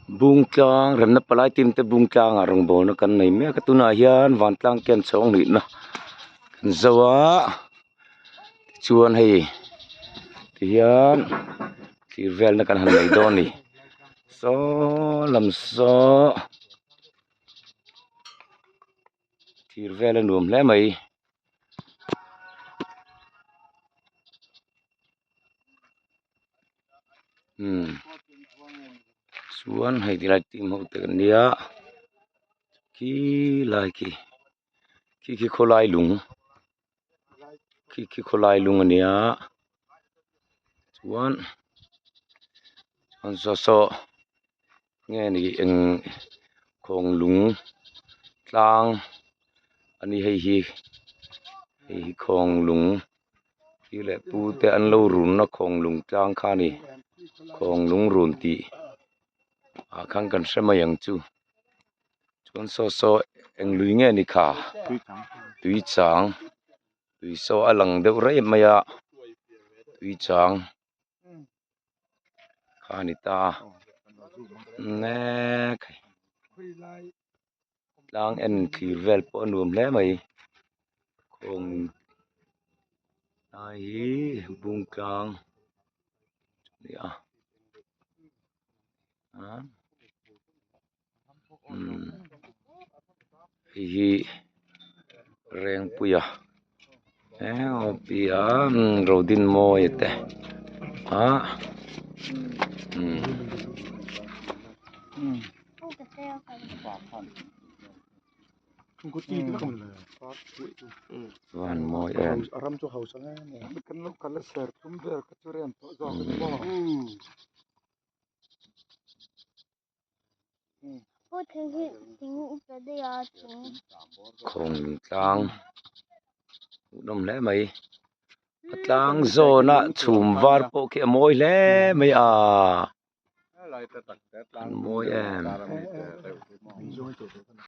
Bung tlang remna palai team te bung tlangah rawngbawlna kan nei mek a tunah hian vantlang te an chhawng nihna kan zo a tichuan hei tihian thlir velna kan han nei dawn a ni saw lam saw thlir vel a nuam hle mai. Umm chuan hei tilai team ho te kan nia khi lai khi khi khi khawlai lung khi khi khawlai lung a nia chuan chuan saw saw nge ni eng khawng lung tlang a ni hei hi hei hi khawng lung. Pi leh pu te an lo runna khawnglung tlang kha a ni khawnglung run tih ah khan kan hre mai ang chu chuan saw saw eng lui nge ni kha tui chang tui saw a lang deuh raih mai a tui chang kha a ni ta nek tlang en thlir vel pawh a nuam hle mai khawng lai hi bung tlang a ni a umm hei hi Rengpuia Rodinmawia te ah umm. Van mawi em. Khawng tlang hmuhnawm hle mai a tlang zawn a chhum var pawh khi a mawi hle mai a an mawi em.